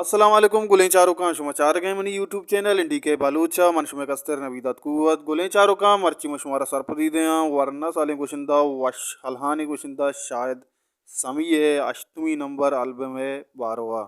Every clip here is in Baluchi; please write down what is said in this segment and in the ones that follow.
السلام علیکم گلیں چاروکاں، شما چارگ ءَ منی یوٹیوب چینل این ڈی کے بلوچ ءَ، من شمئے کستر نوید اتکوت۔ گلیں چاروکاں، مرچی من شمارا سرپدی دیاں ورنا سالیں گشندہ، وش الہانیں گشندہ شاہد سمی ءِ ہشتمی نمبر البم ءِ باروا۔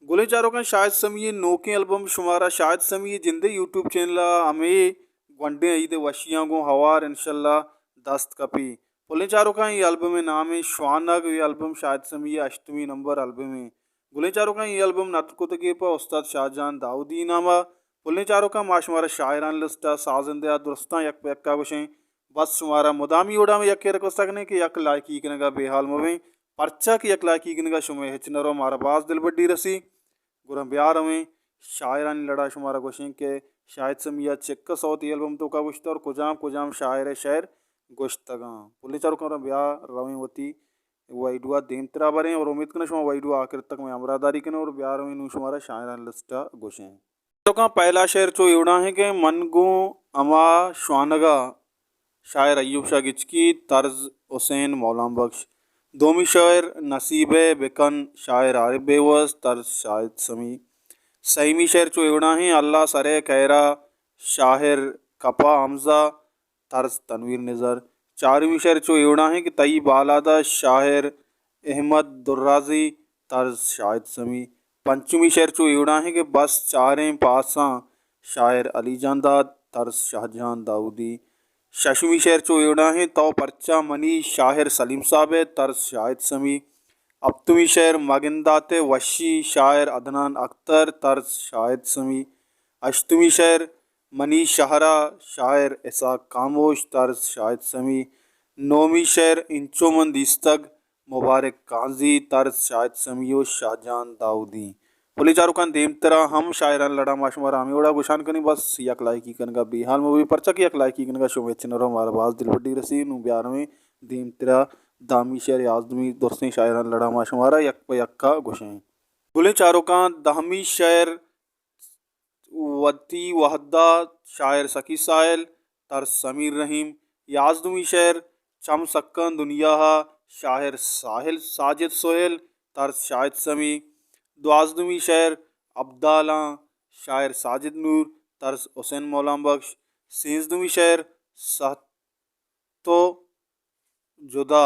گلیں چاروکاں، شاہد سمی ءِ نوکیں البم شمارا شاہد سمی ءِ جندے یوٹیوب چینل ءَ ہمے گونڈیں عید ءِ وشیاں گوں ہوار انشاءاللہ دست کپی۔ پلیں چاروکاں، اے البم ءِ نام ایں شوانگ، اے البم شاہد سمی ءِ ہشتمی نمبر البم ایں۔ گلیں چاروکاں، اے البم ندر کتگے پہ استاد شاہ جان داؤدی نام ءَ۔ پلیں چاروکاں، ما شمارا شاعرانی لسٹ ءَ سازندہ ءَ درستاں یک پہ یکا گوشیں۔ بس شمارا مدامی وڑا ہمے یکے ریکویسٹ کنیں کہ یک لائکی کنگا بے حال مبیں، پرچا کہ یک لائکی کنگا شمئے ہچ نہ رو، مارا باز دلبڈی رسی۔ گڑا بیا رویں شاعرانی لڑا شمارا گوشیں کہ شاہد سمی ءَ چکا سوتی البم توکا گوشتہ اور کجام کجام شاعر ءِ شعر گوشتگاں۔ پلیں چاروکاں، بیا رویں وتی ویڈیو ءَ دیمترا بریں اور امید کناں شما ویڈیو آخر تک مئے ہمراہ داری کنیں اور بیا رویں نوں شمارا شاعرانی لسٹ ءَ گوشیں۔ چاروکاں، پہلا شعر چو اے وڑا ایں کہ من گوں ہما شوانگا، شاعر ایوب شاہ گچکی، طرز حسین مولان بخش۔ دومی شعر نصیب ءَ بکن، شاعر عارف بیوس، طرز شاہد سمی۔ سیمی شعر چو اے وڑا ایں اللہ سرے خیرا، شاعر کپا حمزہ، طرز تنویر نظر۔ چارمی شعر چو اے وڑا ایں کہ تئی بالاد ءَ، شاعر احمد درازی، طرز شاہد سمی۔ پنچمی شعر چو اے وڑا ایں کہ بس چاریں پاساں، شاعر علی جان داد، طرز شاہ جان داؤدی۔ ششمی شعر چو اے وڑا ایں تو پرچا منی، شاعر سلیم صاحب ءِ، طرز شاہد سمی۔ ہپتمی شعر مگندات ءِ وشی، شاعر عدنان اختر، طرز شاہد سمی۔ ہشتمی شعر منی شہرا، شاعر اسحاق خاموش، طرز شاہد سمی۔ نومی شعر انچو من دیستگ، مبارک قاضی، طرز شاہد سمی و شاہ جان داؤدی۔ پلیں چاروکاں، دیمترا ہم شاعرانی لڑا ما شمارا ہمے وڑا گوشان کنیں، بس یک لائکی کنگا بے حال مبی، پرچا کہ یک لائکی کنگا شمئے ہچ نہ رو، مارا باز دلبڈی رسی۔ نوں بیا رویں دیمترا دہمی شعر، یازدہمی، درستیں شاعرانی لڑا ما شمارا یک پہ یکا گوشیں۔ گلیں چاروکاں، دہمی شعر وتی وہدا، شاعر سخی ساحل، طرز سمیر رحیم۔ یازدہمی شعر چم سکاں دنیا ءَ، شاعر ساحل ساجد سہیل، طرز شاہد سمی۔ دوازدہمی شعر ابدالاں، شاعر ساجد نور، طرز حسین مولان بخش۔ سیزدہمی شعر سہت تو جدا،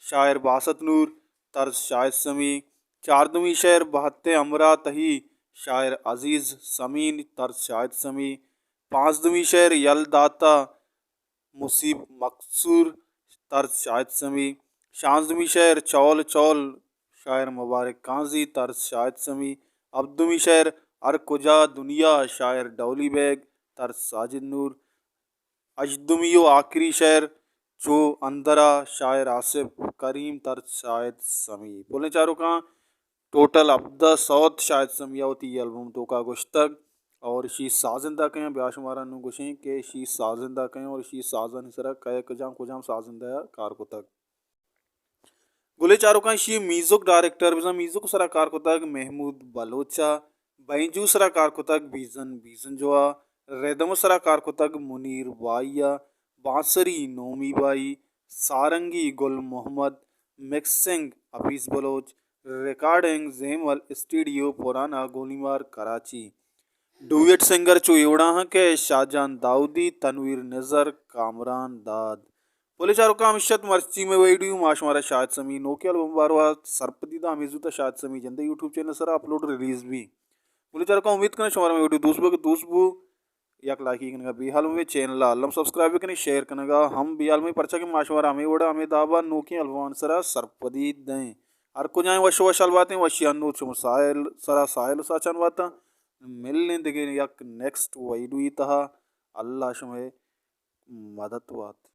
شاعر باسط نور، طرز شاہد سمی۔ چاردمی شعر بہت ءِ ہمراہ تہی، شاعر عزیز سمین، طرز شاہد سمی۔ پانزدمی شعر یل داتا مصیب مقصور، طرز شاہد سمی۔ شانزدمی شعر چول چول، شاعر مبارک قاضی، طرز شاہد سمی۔ ہبدمی شعر ہر کجا دنیا، شاعر ڈولی بیگ، طرز ساجد نور۔ ہژدمی و آخری شعر چو اندرا، شاعر آصف کریم، طرز شاہد سمی۔ پلیں چاروکاں، ٹوٹل ہبدہ سوت شاہد سمی ءَ وتی البم توکا گوشتگ اور اشی سازندہ کئے ایں؟ بیا شمارا نوں گوشیں کہ اشی سازندہ کئے ایں اور اشی سازانی سرا کئے کجام کجام سازندہ ءَ کار کتگ۔ گلیں چاروکاں، ایشی میوزک ڈائریکٹر بزاں میوزک سرا کار کتگ محمود بلوچ ءَ، بینجو سرا کار کتگ بیزن بیزنجو ءَ، ردم سرا کار کتگ منیر بائی ءَ، بانسری نومی بائی، سارنگی Gul Muhammad, mixing Hafeez Baloch, recording Zeemal studio Purana Golimar کراچی۔ ڈویٹ سنگر چو اے وڑا اں کہ شاہ جان داؤدی، تنویر نظر، کامران داد۔ پلیں چاروکاں، ہمیش ات مرچی مئے ویڈیو۔ ما شمارا شاہد سمی نوکیں البم باروا سرپدی داں۔ ہمے زوتا شاہد سمی جندے یوٹیوب چینل سرا اپلوڈ ریلیز بی۔ پلیں چاروکاں، امید کناں شمارا مئے ویڈیو دوست بو، دوست بو، یک لائکی کنگا بے حال مبے، چینل ءَ الم سبسکرائب بکنے، شیئر کنگا ہم بے حال مبے، پرچا کہ ما شمارا ہمے وڑا ہمے دابا نوکیں البمان سرا سرپدی دیں۔ ہر کجائیں وش وش حال باتیں، وشی انو چم ساحل سرا ساحل ساچان باتاں۔ ملیں دگہ یک نیکسٹ ویڈیو تہا۔ اللہ شمئے مدد بات۔